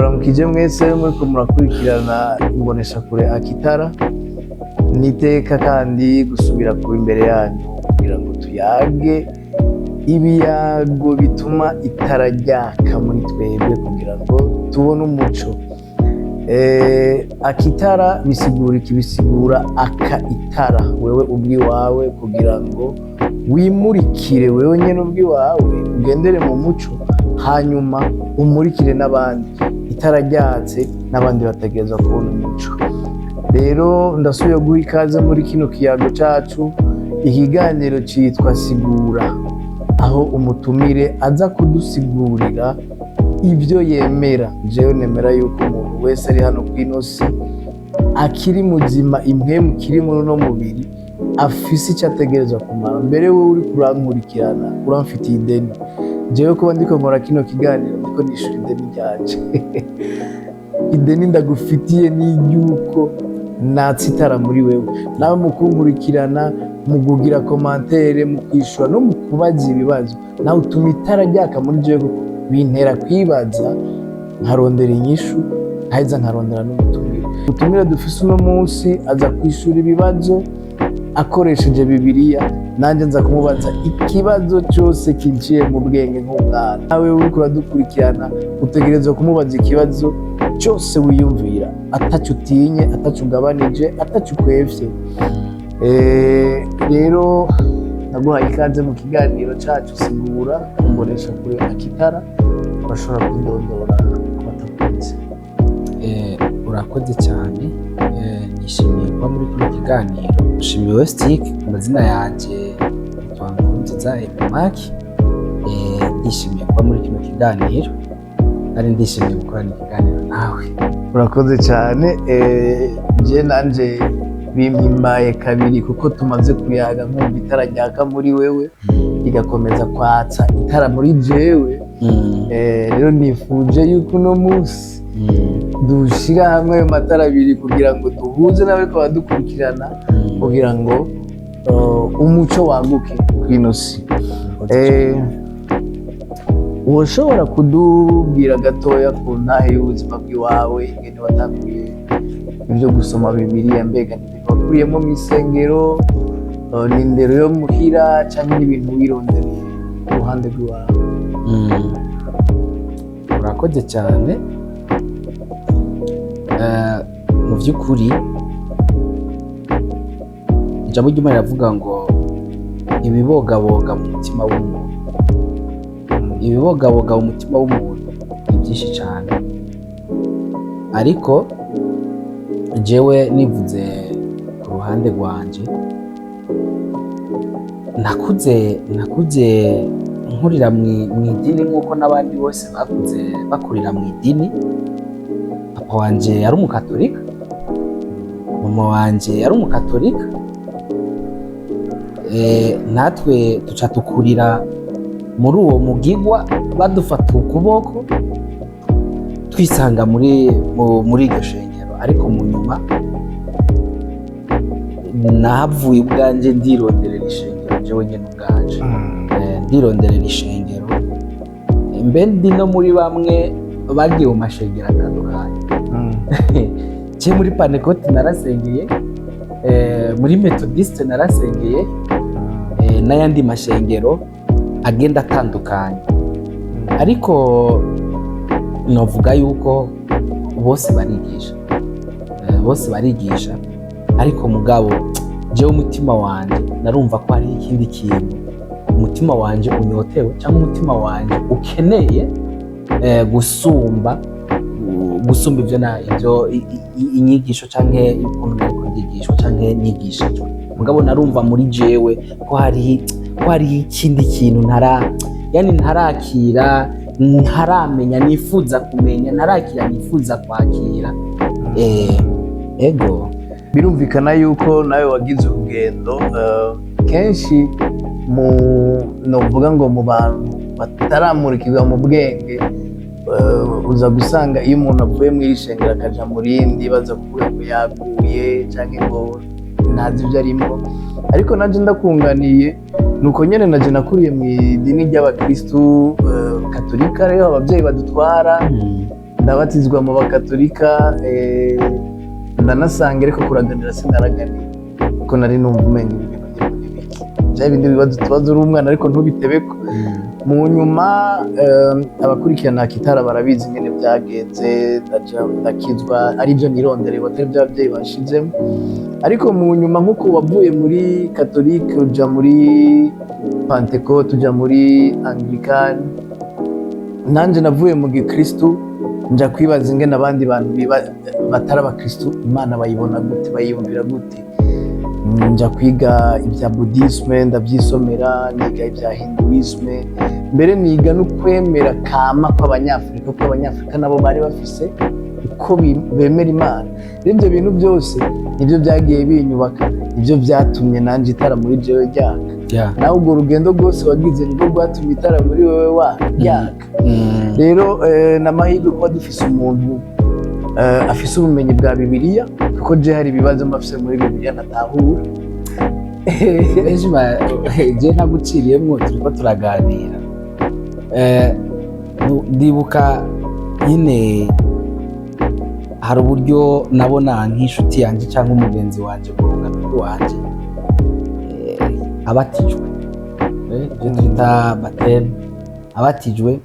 Ndabaramukije mwese muriko murakurikirana imboneshakure Akitara. Niteka kandi gusubira kuba imbere yanyu kugira ngo tuyage ibiyago bituma itara ryaka muri twebwe kugira ngo tubone umuco. Akitara bisigura iki? Bisigura aka itara wewe ubwiwawe kugira ngo wimurikire wewe nyene ubwiwawe, ugendere mu muco, hanyuma umurikire n'abandi. Itara ryatse, n'abandi bategerezwa kubona umuco. Rero ndasubiye guha ikaze muri kino kiyago cacu. Ikiganiro citwa Sigura, aho umutumire aza kudusigurira ibyo yemera. Jewe nemera yuko umuntu wese ari hano kw'ino si akiri muzima, impwemu ikiri muri uno mubiri, afise icyo ategerezwa kumara. Mbere wowe uri kurankurikirana uramfitiye ideni. Jewe kuba ndiko nkora kino kiganiro, ndiko nishura ideni ryanje. Ideni ndagufitiye ni ry'uko natse itara muri wewe. Nawe mu kunkurikirana, mu kugira commentaire, mu kwishura no mu kubaza ibibazo, nawe utuma itara ryaka muri jewe, kuko bintera kwibaza, nkarondera inyishu, nkaheza nkarondera n'ubutumire. Ubutumire dufise uno munsi aza kwishura ibibazo akoresheje Bibiliya. Nanjye nza kumubaza ikibazo cyose kinciye mu bwenge nk'umwana. Nawe uriko uradukurikirana utegerezwa kumubaza ikibazo cyose wiyumvira, ataco utinye, ataco ugabanije, ataco ukwevye. Rero naguhaye ikaze mu kiganiro cacu Sigura, kumbonesha kure Akitara. Urashobora kwidondora ku batakuzi. Urakoze cyane. Nishimiye kuba muri kino kiganiro. Nshimiwe Stick, amazina yanjye nitwa Nkurunziza Epimaki. Ndishimiye kuba muri kino kiganiro kandi ndishimiye gukorana ikiganiro nawe. Urakoze cyane. Je nanje bimpimbaye kabiri, kuko tumaze kuyaga nkumva itara ryaka muri wewe, rigakomeza kwatsa itara muri jewe. Rero nifuje yuko uno munsi dushira hamwe ayo matara abiri kugira ngo duhuze n'abariko baradukurikirana, kugira ngo umuco waguke kw'ino si. Woshobora kudubwira gatoya ku ntahe y'ubuzima bw'iwawe, ingene watanguye ibyo gusoma Bibiliya? Mbega ni ibintu wakuriyemo mw'isengero, ni indero yo muhira, canke ni ibintu wirondereye ku ruhande rw'iwawe? Urakoze cyane. Mu by'ukuri ijambo ry'Imana riravuga ngo ibibogaboga mu mutima w'umuntu, ibibogaboga mu mutima w'umuntu ni byinshi cyane. Ariko jewe nivuze ku ruhande rwanje, nakuze nkurira mu idini nk'uko n'abandi bose bakuze bakurira mu idini. Papa wanje yari umukatolika, mama wanje yari umukatolika. Natwe tuca tukurira muri uwo mugigwa, badufata ukuboko, twisanga muri iryo shengero. Ariko mu nyuma nahavuye ubwanje, ndironderera ishengero jewe nyene ubwanje. Ndironderera ishengero. Mbe ndi no muri bamwe bagiye mu mashengero atandukanye. Je muri Pantekoti narasengeye, muri Methodiste narasengeye, n'ayandi mashengero agenda atandukanye. Ariko novuga yuko bose barigisha. Bose barigisha, ariko mugabo jewe umutima wanje narumva ko hari ikindi kintu umutima wanje unyotewe cyangwa umutima wanje ukeneye gusumba ivyo na ivyo inyigisho canke ukuntu nariko ndigishwa canke nigishijwe. Mugabo narumva muri jewe ko hari ikindi kintu ntara, yani ntarakira, ntaramenya, nifuza kumenya, ntarakira, nifuza kwakira. Ego. Birumvikana yuko nawe wagize urugendo. Kenshi mu novuga ngo mu bantu bataramurikirwa mu bwenge, uza gusanga iyo umuntu avuye mu iri shengero akaja mu rindi, baza kuvuga ngo yaguye canke ngo ntazi ibyo arimo. Ariko nanje ndakunganiye, nuko nyene naje nakuriye mu idini ry'abakristu katolika. Rero abavyeyi badutwara Ndabatizwa mu Bakatolika, ndanasanga, ariko kuraganira sinaraganiye, kuko nari numva umenga ibi bintu ndimo ni biki, bya bindi bibazo tubazo uri umwana ariko ntubitebeko. Mu nyuma abakurikirana kitara barabizi ingene byagenze. Ndaja ndakizwa, aribyo nirondereye, atari byo ababyeyi bashizemo. Ariko mu nyuma, nk'uko wavuye muri Katolike uja muri Pentecôte, uja muri Anglikani, nanje navuye mu gikristu nja kwibaza ingene abandi bantu batari abakristu Imana bayibona gute, bayiyumvira gute. Nja kwiga ibya bouddhisme, ndabyisomera, niga ibya hindouisme, mbere niga no kwemera kama kw'Abanyafurika, kuko Abanyafurika nabo bari bafise uko bemera Imana. Rero ibyo bintu byose nibyo byagiye binyubaka, nibyo byatumye nanjye itara muri jewe ryaka. Nawe urwo rugendo rwose wagize nibwo rwatumye itara muri wewe wa ryaka. Rero ni amahirwe kuba dufise umuntu afise ubumenyi bwa Bibiliya, kuko je hari ibibazo mba mfise muri Bibiliya ntatahura. Benshi je ntaguciriyemwo, turiko turaganira. Ndibuka nyine hari uburyo nabona nk'inshuti yanjye cyangwa umugenzi wanjye mu rungano rw'iwanje, abatijwe, ibyo twita baptême, abatijwe,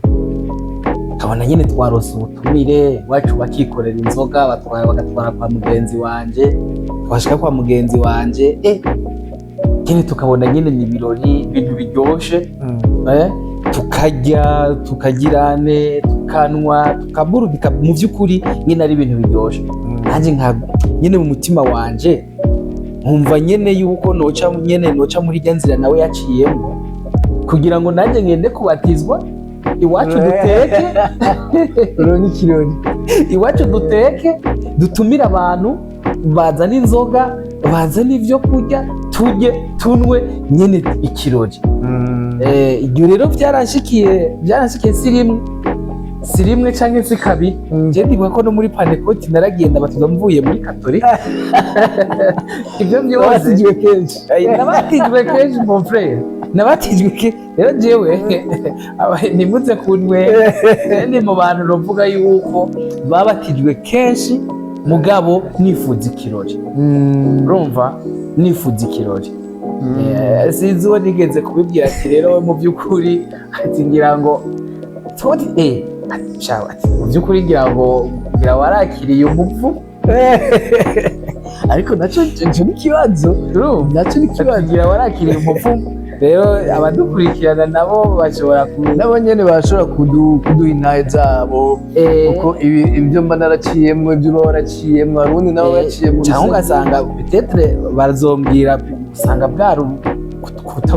nkabona nyine twarose ubutumire iwacu, bakikorera inzoga, batwara, bagatwara kwa mugenzi wanje. Twashika kwa mugenzi wanje, nyine tukabona nyine ni ibirori, ibintu biryoshe, tukarya, tukagirane, tukanwa, tukaburudika, mu by'ukuri nyine ari ibintu biryoshe. Nanjye nka nyine mu mutima wanje nkumva nyine yuko noca nyine noca muri rya nzira nawe yaciyemo, kugira ngo nanjye ngende kubatizwa iwacu duteke. Uronke ikirori. Iwacu duteke, dutumire abantu, bazane inzoga, bazane ibyo kurya, turye, tunwe, nyine ikirori. Ibyo rero byaranshikiye, si rimwe cyangwa si kabiri. Njye ndibuka ko no muri Pantekoti naragenda batuza mvuye muri Katolika, ibyo byose. Wabatijwe kenshi. Nabatijwe kenshi, mon frère, nabatijwe kenshi. Rero jewe ntimuze kunwe, ndi mu bantu bavuga yuko babatijwe kenshi, mugabo nifuza ikirori. Urumva, nifuza ikirori. Sinzi uwo nigeze kubibwira ati rero we mu by'ukuri, ati ngira ngo tuti ati shawe, ati mu by'ukuri ngira ngo ngira warakiriye umupfu. Ariko nacyo icyo ni ikibazo. Urumva? Nacyo ni Ati ikibazo. ngira warakiriye umupfu. Rero abadukurikirana nabo bashobora ku Nabo nyene bashobora kuduha intahe zabo, kuko ibyo mba naraciyemwo, ibyo uba waraciyemwo, hari uwundi nawe waciye mu cyangwa bisa. Ugasanga peut-être bazombwira, usanga bwari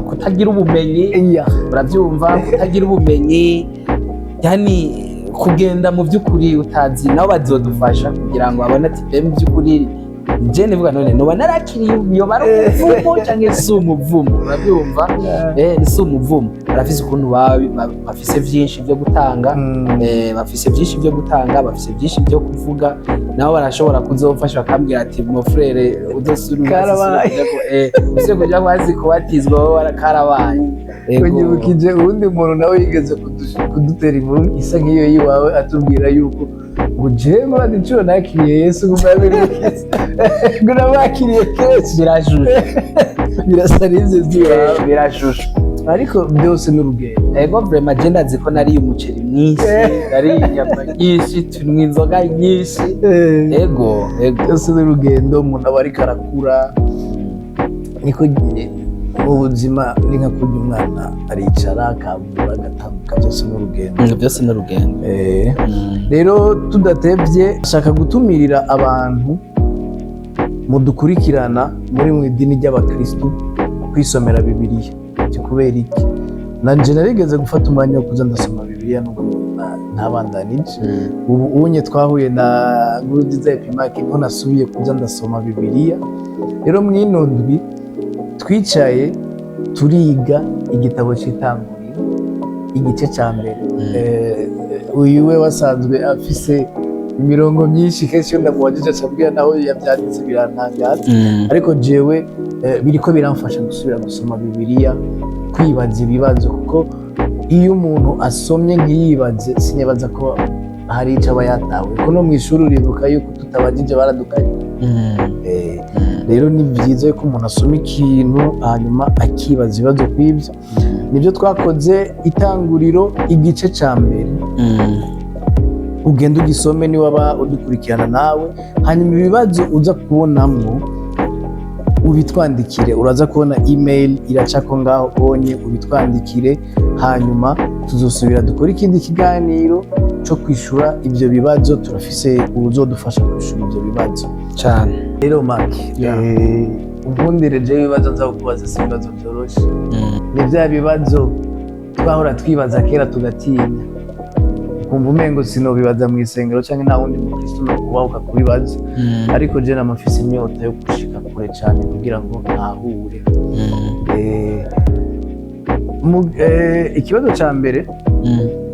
kutagira ubumenyi. Urabyumva, kutagira ubumenyi, yani kugenda mu by'ukuri utazi. Nabo bazodufasha kugira ngo babone ati mbe mu by'ukuri je nivuga none noba narakiriye, yoba ari umuvumo cyangwa si umuvumo? Urabyumva, si umuvumo. Barafise ukuntu bafise vyinshi byo gutanga. Bafise byinshi byo gutanga, bafise byinshi byo kuvuga. Nabo barashobora kuzofasha bakambwira ati mon frère, udosubira. Karabaye. Usubire kuja kwazi kubatizwa wowe, karabaye. Ego. Unyibukije uwundi muntu nawe yigeze kudutera inkuru isa nk'iyo yiwawe, atubwira yuko ngo jewe muradi inshuro nakiriye Yesu, ngo murabirikize, ngo namwakiriye kenshi. Birashushe. Birasa n'ivyo z'iwawe. Birashushe. Ariko byose ni urugendo. Ego, vraiment je ndazi ko nariye umuceri mwinshi, nariye inyama nyinshi, tunywa inzoga nyinshi. Ego. Byose ni urugendo, umuntu aba ariko arakura. Niko mu buzima, ni nka kurya umwana aricara, akavura, agatambuka, byose ni urugendo. Byose ni urugendo. Rero tudatevye, ashaka gutumirira abantu mudukurikirana muri mu idini ry'Abakristu kwisomera Bibiliya. Ati kubera iki? Nanje narigeze gufata umwanya wo kuza ndasoma Bibiliya, nubwo ntabandanije. Ubu unye twahuye na Nkurunziza Epimake, niho nasubiye kuza ndasoma Bibiliya. Rero mw'ino ndwi twicaye turiga igitabo c'Itanguriro, igice ca mbere. Uyu we wasanzwe afise imirongo myinshi, kenshi iyo ndamubajije acambwira naho yavyanditse, birantangaza. Ariko jewe biriko biramfasha gusubira gusoma Bibiliya, kwibaza ibibazo, kuko iyo umuntu asomye ntiyibaze, sinibaza ko Hari ico aba yatawe ko no mw'ishuri uribuka yuko tutabajije baradukanye. Rero ni byiza yuko umuntu asoma ikintu hanyuma akibaza ibibazo kw'ibyo. Nibyo twakoze. Itanguriro igice ca mbere, ugenda ugisome niwaba udukurikirana nawe, hanyuma ibibazo uza kubonamwo ubitwandikire. Uraza kubona email iracako ngaho onye, ubitwandikire, hanyuma tuzosubira dukore ikindi kiganiro co kwishura ivyo bibazo. Turafise uwuzodufasha kwishura ivyo bibazo. Cyane. Rero Mark, unkundire, jewe ibibazo nza kukubaza si ibibazo vyoroshe, ni vya bibazo twahora twibaza kera tugatinya, ukumva umengo sinobibaza mu isengero canke nta wundi mukristo no kubahuka kubibaza, ariko je namafise inyota yo gushika kure cane kugira ngo ntahure. Ikibazo ca mbere: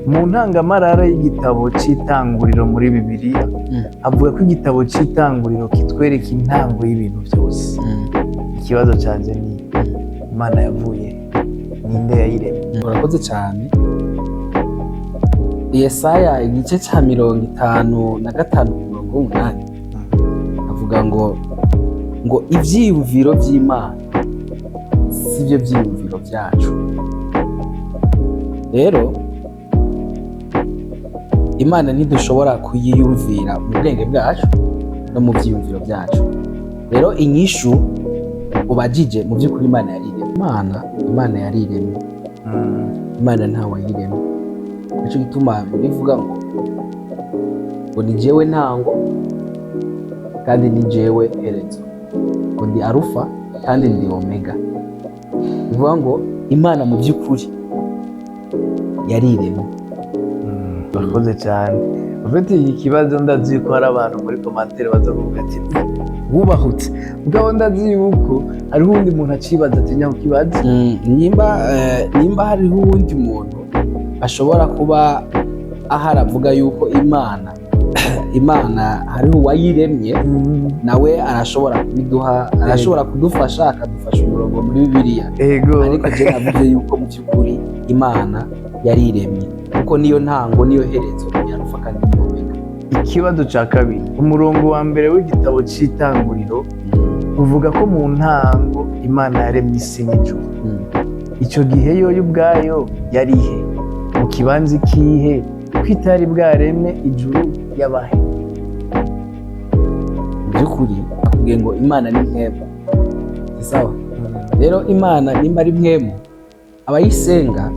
mu ntangamarara y'igitabo c'Itanguriro muri Bibiliya, avuga ko igitabo c'Itanguriro kitwereka intango y'ibintu byose. Ikibazo canje ni: Imana yavuye, ninde yayiremye? Urakoze cyane. Yesaya igice cya 55 ku murongo w'umunani avuga ngo ivyiyumviro vy'Imana si byo vyiyumviro vyacu. Rero Imana ntidushobora kuyiyumvira mu bwenge bwacu no mu vyiyumviro vyacu. Rero inyishu ubajije, mu by'ukuri Imana yariremye. Imana yariremye. Imana ntawe wayiremye. Nico gituma bivuga ngo ni jewe ntango kandi ni jewe herezo, ngo ndi Arufa kandi ndi Omega. Bivuga ngo Imana mu by'ukuri yariremye. Urakoze cyane. Ufite iki kibazo, ndazi yuko hari abantu muri commentaire baza kuvuga ati wubahutse, mugabo ndazi yuko hariho uwundi muntu acibaza atinya kukibaza. Nimba hariho uwundi muntu ashobora kuba ahari avuga yuko Imana hariho uwayiremye, nawe arashobora kubiduha, arashobora kudufasha, akadufasha umurongo muri Bibiliya. Ariko je navuze yuko mu by'ukuri Imana yariremye, kuko niyo ntango, niyo herezo, ni Arufa kandi ni Omega. Ikibazo cya kabiri: umurongo wa mbere w'igitabo cy'Itanguriro uvuga ko mu ntango Imana yaremye isi n'ijuru. Icyo gihe yoyo ubwayo yari he, mu kibanza ikihe, ko itari bwareme ijuru yabahe? Mu by'ukuri akubwiye ngo Imana ni mpwemu, si sawa? Rero Imana nimba ari mpwemu, abayisenga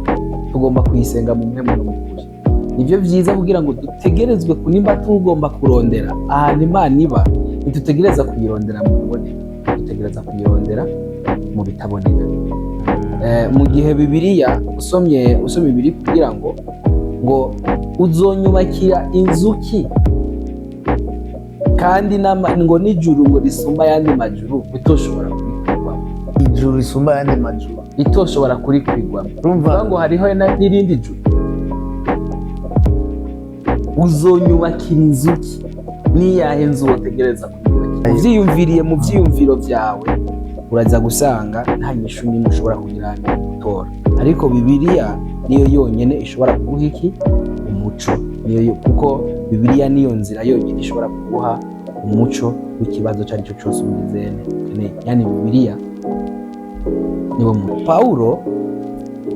tugomba kuyisenga mu mpwemu no mu kuri. Nibyo byiza kugira ngo dutegerezwe nimba tugomba kurondera ahantu Imana iba, ntitutegereza kuyirondera mu biboneka, dutegereza kuyirondera mu bitaboneka. Mu gihe Bibiliya usomye bibiri kugira ngo uzonyubakira inzu ki, kandi ngo n'ijuru ngo risumba ayandi majuru ritoshobora kurikwirwamo. Ijuru risumba ayandi majuru. Ritoshobora kurikwirwamo. Urumva. Kuvuga ngo hariho n'irindi juru. Uzonyubakira inzu ki? Niyahe nzu wotegereza kuyubakira? Uvyiyumviriye mu vyiyumviro vyawe, uraza gusanga nta nyishu n'imwe ushobora kugira gutora. Ariko Bibiliya niyo yonyene ishobora kuguha iki? Umuco. Niyo kuko Bibiliya niyo nzira yonyene ishobora kuguha umuco w'ikibazo icyo ari cyo cyose ubizene ukeneye. Yani Bibiliya niwo muco. Pawulo,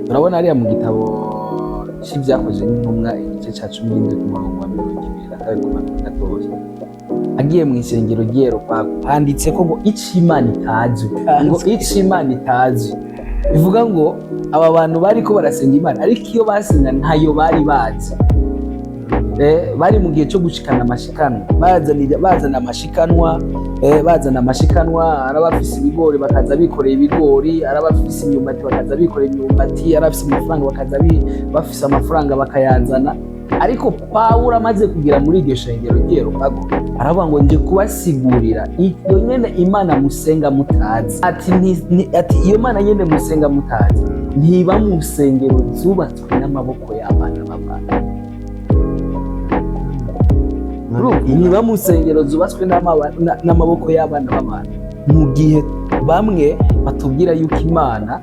turabona hariya mu gitabo c'Ibyakozwe n'Intumwa igice ca 17 ku murongo wa 22 kumanuka gatoya, agiye mu isengero ry'Eropago, handitse ko ngo ico Imana itazwi, ngo ico Imana itazwi. Bivuga ngo aba bantu bariko barasenga Imana, ariko iyo basenga ntayo bari bazi. Bari mu gihe cyo gushikana amashikanwa, bazana amashikanwa, bazana amashikanwa. Ari abafise ibigori bakaza bikoreye ibigori, ari abafise imyumbati bakaza bikoreye imyumbati, ari abafise amafaranga bakaza bafise amafaranga bakayazana. Ariko Pawulo amaze kugera muri iryo shengero ry'Eropago, aravuga ngo nje kubasigurira iyo nyene Imana musenga mutazi. Ati ati iyo Mana nyene musenga mutazi ntiba mu nsengero zubatswe n'amaboko y'abana b'abantu. Ntiba mu nsengero zubatswe n'amaboko y'abana b'abantu. Mu gihe bamwe batubwira yuko Imana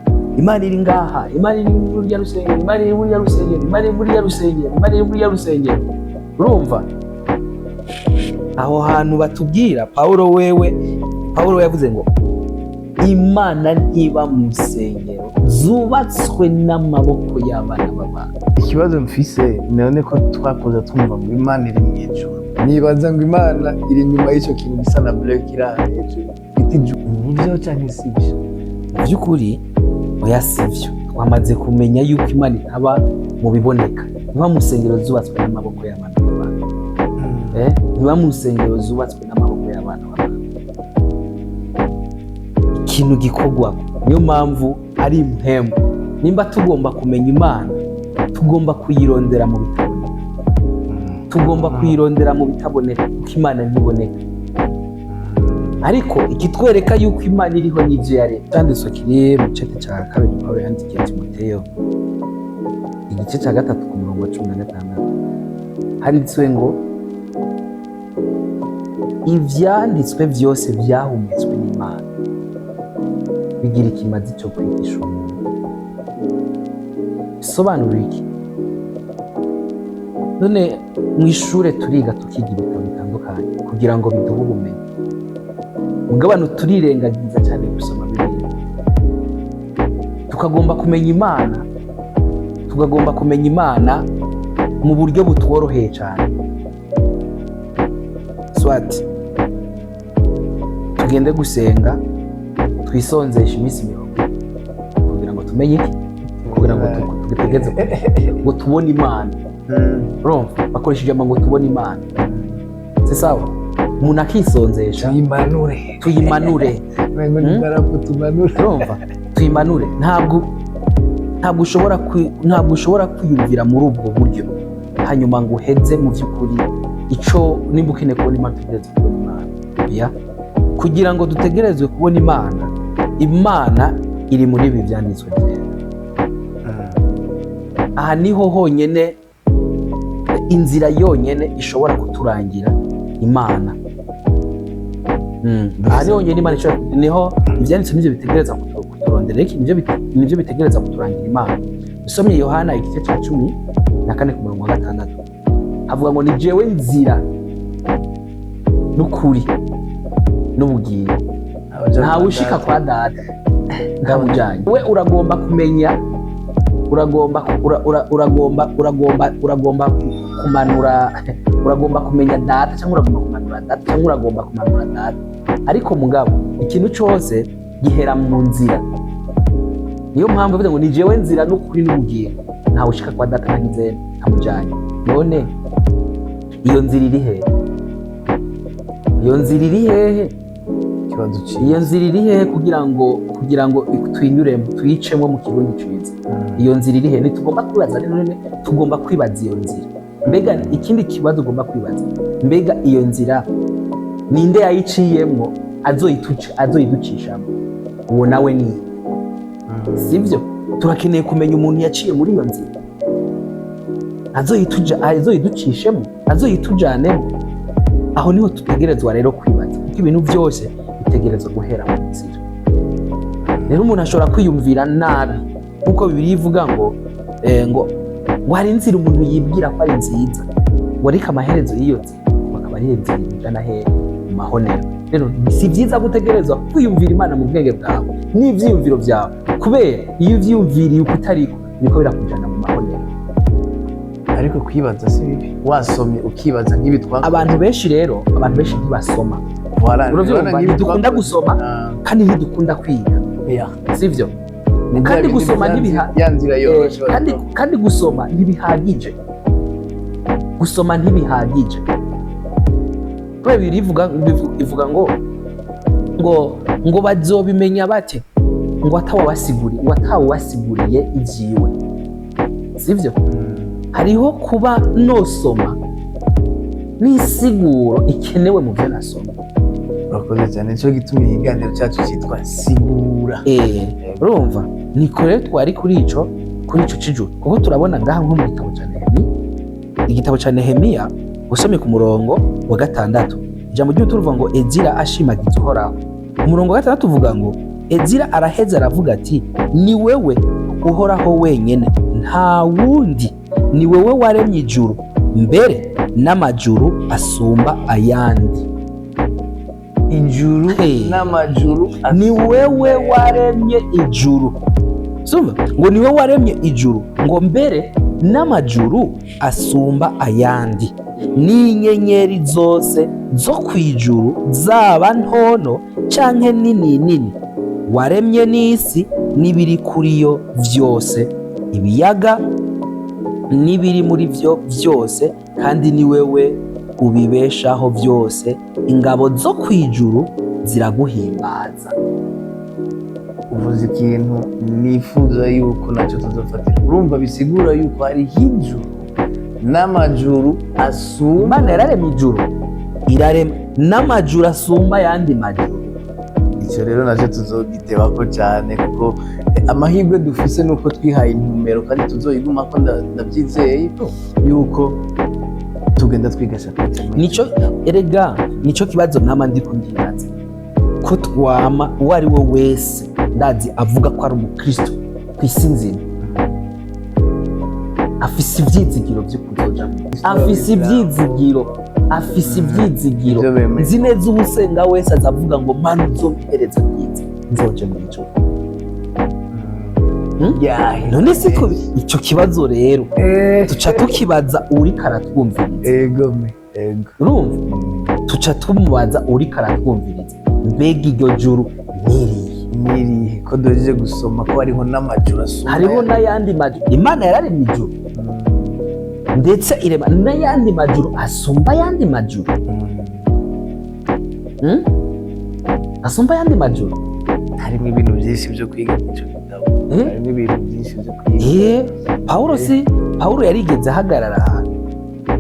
iri ngaha, Imana iri muri ruriya rusengero, Imana iri muri ruriya rusengero, Imana iri muri ruriya rusengero, Imana iri muri ruriya rusengero. Urumva aho hantu batubwira Pawulo, wewe Pawulo yavuze ngo Imana ntiba mu nsengero zubatswe n'amaboko y'abana b'abantu. Ikibazo mfise none ko twakoze twumva ngo Imana iri mu ijuru, nibaza ngo Imana iri inyuma y'icyo kintu gisa na bleu kiri aha hejuru bita ijuru, nibyo canke sibyo? Mu by'ukuri oya, sivyo. Twamaze kumenya yuko Imana itaba mu biboneka, ntiba mu nsengero zubatswe n'amaboko y'abana b'abantu. Ntiba mu nsengero zubatswe n'amaboko y'abana b'abantu. Ikintu gikorwa, niyo mpamvu ari impemu. Nimba tugomba kumenya Imana, tugomba kuyirondera mu bitaboneka, tugomba kuyirondera mu bitaboneka, kuko Imana ntiboneka. Ariko ikitwereka yuko Imana iriho n'ibyo yaremye. Icyanditswe kiri mu gice cya kabiri Pawulo yandikiye Timoteyo, igice cya 3 ku murongo wa 16, handitswe ngo ivyanditswe byose byahumetswe n'Imana, bigira ikimazi cyo kwigisha umuntu. Bisobanura iki none? Mu ishure turiga, tukiga ibitabo bitandukanye kugira ngo biduhe ubumenyi. Mugabane turirengagiza cyane gusoma Bibiliya. Tukagomba kumenya Imana, tukagomba kumenya Imana mu buryo butworoheye cyane. Swati tugende gusenga, twisonzesha iminsi 40 kugira ngo tumenye iki? Kugira ngo tugitegeze ngo tubone Imana. Urumva bakoresha ijambo ngo tubone Imana, si sawa? Umuntu akisonzesha. Tuyimanure. Tuyimanure. Ngo ni idarapo tumanure. Urumva, tuyimanure. Ntabwo ushobora kwiyumvira muri ubwo buryo hanyuma ngo uheze. Mu by'ukuri ico nimba ukeneye kubona Imana, utegereze kubona Imana. Oya, kugira ngo dutegerezwe kubona Imana, Imana iri muri ibi byanditswe byera. Aha niho honyine, inzira yonyine ishobora kuturangira Imana. Aha niho honyine Imana ishobora, niho ibyanditswe nibyo bitegereza kuturondera iki, nibyo bitegereza kuturangira Imana. Usomye Yohana igice cya 14 ku murongo wa 6, havuga ngo ni jewe nzira n'ukuri n'ubugingo, ntawe ushika kwa Data ntamujanye. We uragomba kumenya, uragomba ura, ura, uragomba uragomba uragomba kumanura, uragomba kumenya Data, cyangwa uragomba kumanura Data, cyangwa uragomba kumanura Data. Ariko mugabo ikintu cyose gihera mu nzira. Niyo mpamvu bivuze ngo ni jewe nzira n'ukuri n'ubugingo, ntawe ushika kwa Data ntagize ntamujanye. None iyo nzira iri hehe? Iyo nzira iri hehe? Ikibazo cyiza. Iyo nzira iri hehe kugira ngo tuyinyuremo, tuyicemo mu Kirundi ciza? Iyo nzira iri hehe? Ntitugomba kwibaza rero none, tugomba kwibaza iyo nzira. Mbega ikindi kibazo ugomba kwibaza, mbega iyo nzira ninde yayiciyemwo azoyiducishamo? Uwo nawe ni sibyo? Turakeneye kumenya umuntu yaciye muri iyo nzira azoyiducishemo, azoyitujanemo. Aho niho tutegerezwa rero kwibaza, kuko ibintu byose bitegerezwa guhera mu nzira. Rero umuntu ashobora kwiyumvira nabi, nkuko Bibiliya ivuga ngo ngo hari inzira umuntu yibwira ko ari nziza, ngo ariko amaherezo y'iyo nzira akaba ari inzira ijana hehe? Mu mahonero. Rero si byiza gutegerezwa kwiyumvira Imana mu bwenge bwawe n'ivyiyumviro byawe, kubera iyo uvyiyumviriye uko utariko, niko birakujana mu mahonero. Ariko kwibaza si bibi, wasomye ukibaza nk'ibi twakoze. Abantu benshi rero, abantu benshi ntibasoma. Voilà, Uravyumva? urabona nk'ibi Ntidukunda twakoze. gusoma. Kandi ntidukunda kwiga. Sivyo? Ni bya Kandi bindi gusoma ya nzira yoroshe. Kandi gusoma ntibihagije, gusoma ntibihagije, kubera Bibiliya ivuga ngo bazobimenya bate ngo atawabasiguriye, ngo atawubasiguriye ivyiwe? Sivyo? Hariho kuba nosoma n'isiguro ikenewe mu byo nasoma. Urakoze cyane, nicyo gituma ikiganiro cyacu cyitwa Sigura. Urumva niko rero twari kuri ico c'ijuru, kuko turabona ngaha nko mu gitabo ca Nehemiya, igitabo ca Nehemiya, usomye ku murongo wa 6, ijambo ry'utu ruvuga ngo Ezira ashimagiza Uhoraho. Umurongo wa 6 uvuga ngo Ezira araheza aravuga ati: "Ni wewe Uhoraho wenyene, nta wundi, ni wewe waremye ijuru." Mbere n'amajuru asumba ayandi. Ijuru Hey. n'amajuru. Ni wewe waremye ijuru. Sumva ngo ni wewe waremye ijuru, ngo mbere n'amajuru asumba ayandi, n'inyenyeri zose zo kwijuru, zaba ntono canke nini nini. Waremye n'isi n'ibiri kuri yo vyose, ibiyaga n'ibiri muri vyo vyose, kandi ni wewe ubibeshaho vyose. Ingabo zo kwijuru ziraguhimbaza. Uvuze ikintu nifuza yuko nacyo tuzofatira. Urumva bisigura yuko hariho ijuru n'amajuru asumba. Imana yararema ijuru, irarema n'amajuru asumba ayandi majuru. Icyo rero nacyo tuzogitebako cyane, kuko amahirwe dufise nuko twihaye intumbero kandi tuzoyigumako. Ndabyizeye yuko tugenda twiga chapitre. Nico erega, nico kibazo nama ndiko ndibaza, ko twama, uwo ari we wese ndazi avuga ko ari umukristo ku isi nzima, afise ivyizigiro vyo kuzoja mu, afise ivyizigiro, afise ivyizigiro. Ivyo bemeye. Nzi neza uwusenga wese azavuga ngo: "Mana, uzompereza byiza nzoje mu ijuru." Yahe. None siko ico kibazo rero tuca tukibaza uriko aratwumviriza? Ego me, ego. Urumva, tuca tumubaza uriko aratwumviriza: mbega iryo juru niriye? Nirihe, ko duhejeje gusoma ko hariho n'amajuru asumba? Hariho n'ayandi majuru. Imana yararemye ijuru, ndetse irema n'ayandi majuru asumba ayandi majuru. Asumba ayandi majuru. Harimo ibintu byinshi byo kwiga muri icyo gitabo. Eh? Harimo ibintu byinshi byo kwiga. Pawulo, si Pawulo yarigeze ahagarara ahantu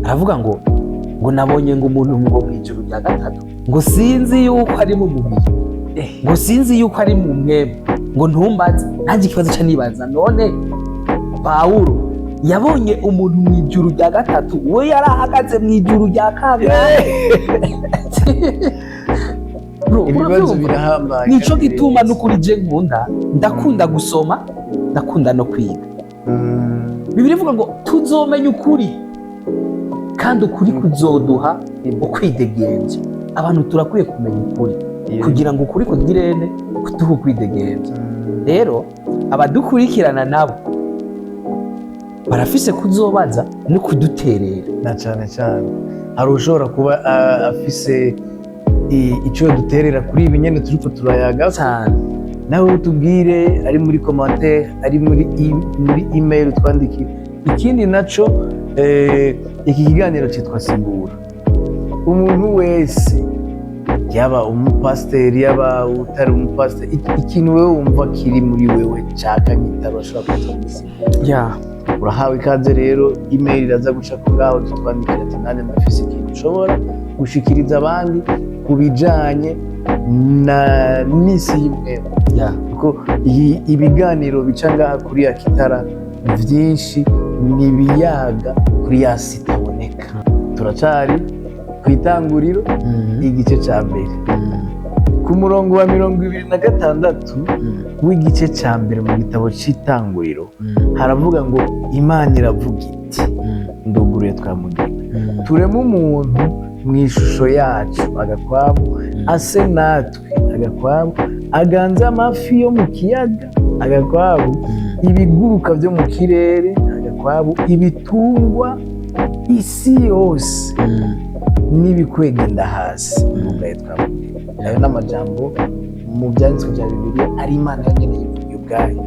aravuga ngo nabonye ngo umuntu ngo mu ijuru rya gatatu, ngo sinzi yuko ari mu mubiri, ngo sinzi yuko ari mu mwebwe, ngo ntumbaze. Nanjye ikibazo ca nibaza: none Pawulo yabonye umuntu mu ijuru rya gatatu, we yari ahagaze mu ijuru rya kangahe? Bro, Ibibazo urabyumva? birahambaye. Nico kandi gituma birenze. n'ukuri je nkunda, ndakunda gusoma, ndakunda no kwiga. Bibiliya ivuga ngo tuzomenya ukuri, kandi ukuri kuzoduha ukwidegembya. Abantu turakwiye kumenya ukuri kugira ngo ukuri kutugirene kuduha ukwidegembya. Rero abadukurikirana nabo barafise kuzobaza no kuduterera. Na cyane cyane hari ushobora kuba afise icyo duterera kuri ibi nyene turiko turayaga. Cyane. Nawe utubwire, ari muri commentaire, ari muri email twandikire. Ikindi naco, iki kiganiro cyitwa Sigura. Umuntu wese, yaba umupasiteri, yaba utari umupasiteri, ikintu wewe wumva kiri muri wewe caka nk'itara, urashobora kuza kugisigura. Urahawe ikaze rero. Email iraza guca ko ngaho, tutwandikira ati: "Nanjye ndafise ikintu ushobora gushikiriza abandi ku bijanye na n'isi y'imwemu." Kuko ibiganiro bica ngaha kuri ya kitara byinshi ni ibiyaga kuri ya si itaboneka. Turacari ku itanguriro, igice cya mbere, ku murongo wa 26 w'igice cya mbere mu gitabo cy'Itanguriro, haravuga ngo: "Imana iravuga iti," nduguruye twamugira, "tureme umuntu mu ishusho yacu," agakwabu, "ase natwe," agakwabu, "aganze amafi yo mu kiyaga," agakwabu, "ibiguruka byo mu kirere," agakwabu, "ibitungwa, isi yose n'ibikwegenda hasi," ndugaye twamugira. Ayo ni amajambo mu byanditswe bya Bibiliya ari Imana yonyine yivugiye ubwayo.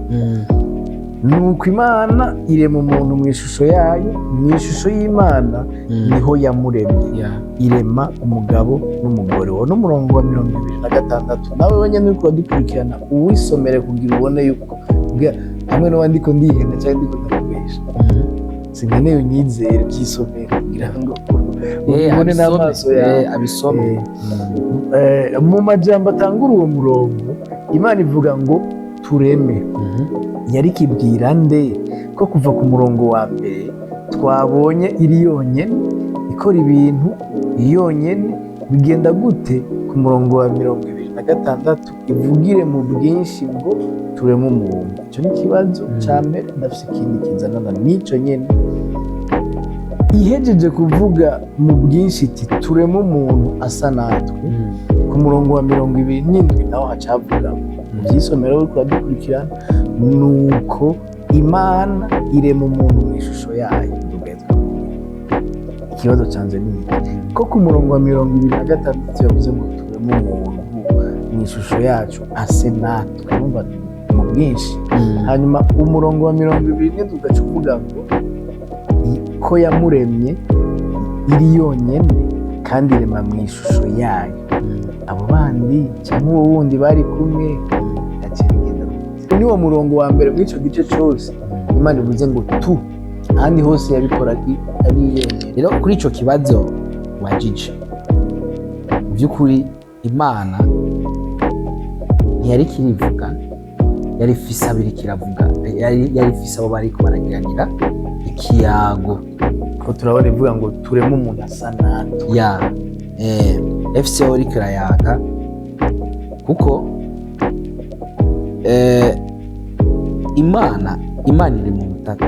Nuko Imana irema umuntu mu ishusho yayo, mu ishusho y'Imana niho yamuremye, irema umugabo n'umugore. Uwo n'umurongo wa 26. Nawe wenyine uriko uradukurikirana, uwisomere kugira ubone yuko hamwe n'uwandi ko ndihenda cyangwa ndiko ndakubesha. Sinkeneye unyizere, byisomere kugira ngo ubibone n'amaso yawe. Abisome. Mu majambo atangura uwo murongo, Imana ivuga ngo tureme. Yari kibwira nde, ko kuva ku murongo wa mbere twabonye iri yonyene ikora ibintu yonyene? Bigenda gute ku murongo wa 26 ivugire mu bwinshi ngo tureme umuntu? Icyo ni ikibazo cya mbere. Ndafise ikindi kizanana n'icyo nyene. Ihejeje kuvuga mu bwinshi iti tureme umuntu asa natwe, ku murongo wa 27 naho hacavuga ngo, mu byisomero uriko uradukurikirana, nuko Imana irema umuntu mu ishusho yayo. Ikibazo canje ni iki: ko ku murongo wa 26 yavuze ngo tureme umuntu mu ishusho yacu ase natwe, urumva mu bwinshi, hanyuma umurongo wa 27 ugaca uvuga ngo ko yamuremye iri yonyene kandi irema mu ishusho yayo, abo bandi cyangwa uwo wundi bari kumwe yaciye bigenda gute? Ni wo murongo wa mbere muri ico gice cose Imana ivuze ngo tu, ahandi hose yabikora ari yonyene. Rero kuri ico kibazo wajije, mu by'ukuri Imana ntiyari kirivuga, yari ifise abo iriko iravuga, yari ifise abo bariko baragiranira ikiyago. Ko turabona ivuga ngo tureme umuntu asa natwe. Ya, FC iriko irayaga kuko Imana iri mu butatu: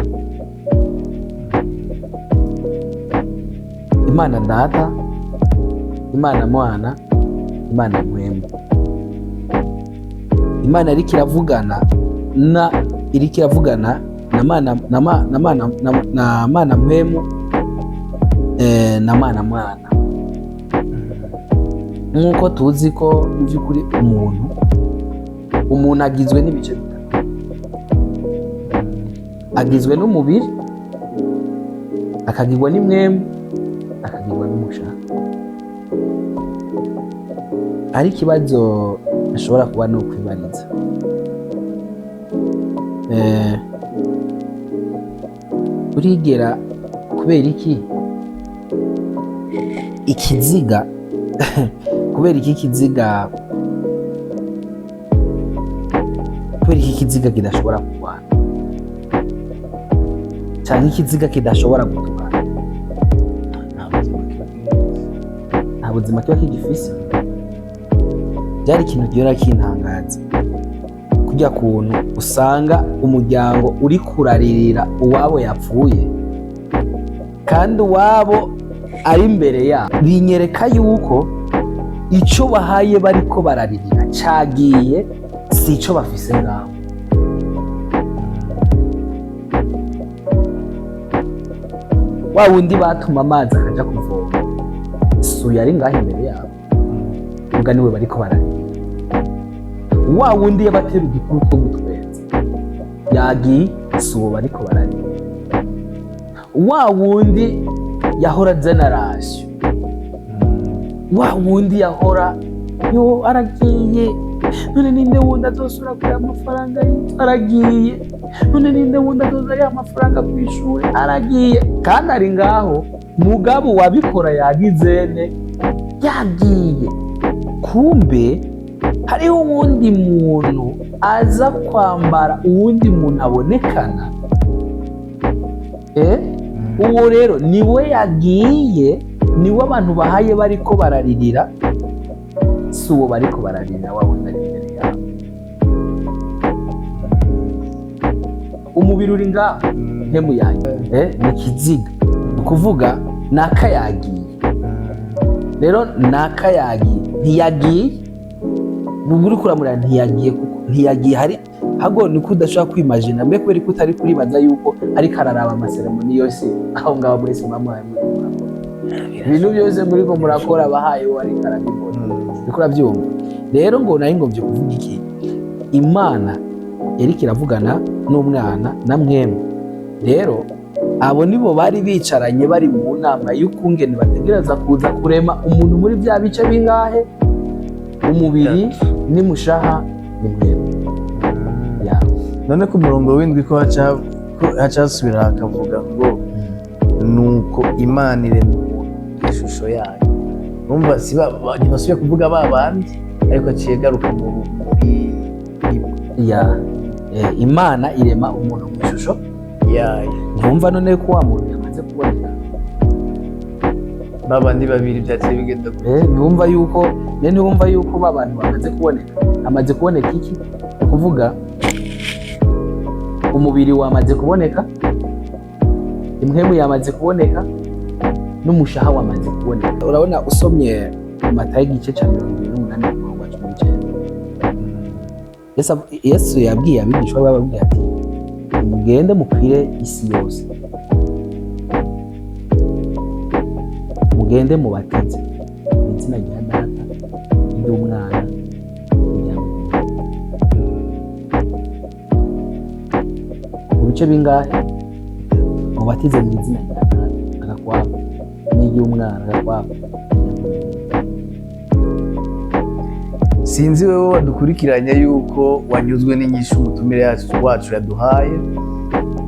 Imana Data, Imana Mwana, Imana Mpwemu. Imana iriko iravugana na Mana na ma, na Mana na Mana Mpwemu, na Mana Mwana. Nk'uko tuzi ko mu by'ukuri umuntu agizwe n'ibice bitatu: agizwe n'umubiri, akagirwa n'impwemu, akagirwa n'umushaha. Ari ikibazo ashobora kuba no kwibariza, urigera kubera iki ikiziga, kubera iki ikiziga kidashobora kurwana cyangwa ikiziga kidashobora gutukana? Nta buzima kiba gifise. Nta buzima kiba kigifise. Byari ikintu gihora kintangaza, kurya kuntu usanga umuryango uri kuraririra uwabo yapfuye kandi uwabo ari imbere yabo. Binyereka yuko ico bahaye bariko bararirira cagiye, si ico bafise ngaho. Wa wundi batuma amazi akaja kuvoma, suya ari ngaho imbere yabo, ubwo niwe bariko bararira. Wa wundi yabatera udukuru two gutwenza yagiye, si uwo bariko bararira. Wa wundi yahora azana rasiyo, wa wundi yahora yo aragiye, none ninde wundi azosubira kuriha amafaranga y'inzu? Aragiye. None ninde wundi azoza ariha amafaranga ku ishuri? Aragiye. Kandi ari ngaho, mugabo wabikora yagizene yagiye. Kumbe hariho uwundi muntu aza kwambara uwundi muntu abonekana, uwo rero niwe yagiye, niwe abantu bahaye bariko bararirira, si uwo bariko bararirira wa wundi ari imbere yabo. Umubiri uri ngaho, mpemu yanjye ni ikiziga, ni ukuvuga naka yagiye. Rero naka yagiye, ntiyagiye nubwo uri kuramurira, ntiyagiye kuko ntiyagiye. Hari hago niko udashobora kwimagina mbe kubera ko utari kuribaza yuko ariko araraba amaseremoni yose aho ngaho mwese mwamuhaye muri murakora ibintu byose muriko murakora, abahaye uwo ariko arabibona. Uriko urabyumva? Rero ngo nari ngomvye kuvuga iki: Imana yariko iravugana n'umwana na mwemwe. Rero abo nibo bari bicaranye, bari mu nama y'ukungene bategereza kuza kurema umuntu muri bya bice bingahe: umubiri n'imushaha ni mwemwe ya. None ku murongo w'indwi ko haca hasubira hakavuga ngo nuko Imana irema umuntu mu ishusho yayo, urumva si ntibasubiye kuvuga ba bandi, ariko aciye garuka muri imwe. Ya, Imana irema umuntu mu ishusho yayo. Ntumva none ko wa muntu yamaze kuboneka? Ba bandi babiri byaciye bigenda gute? Ntiwumva yuko ne ntiwumva yuko ba bantu bamaze kuboneka? Hamaze kuboneka iki? Ni ukuvuga umubiri wamaze kuboneka, impwemu yamaze kuboneka. N'umushaha wamaze kuboneka. Urabona, usomye mu Matayo igice ca 28 ku murongo wa 19, Yesu yabwiye abigishwa be, ababwira ati: "Mugende mukwire isi yose, mugende mubatize mu izina rya Data n'iry'Umwana n'irya Mpwemu." Mu bice bingahe? Mubatize mu izina rya Data agakwabo, n'iry'Umwana agakwabo. Sinzi wewe wadukurikiranye yuko wanyuzwe n'inyishu umutumire wacu yaduhaye.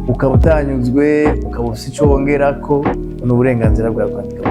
Ukaba utanyuzwe, ukaba ufite icyo wongerako, ni uburenganzira bwawe kwandika.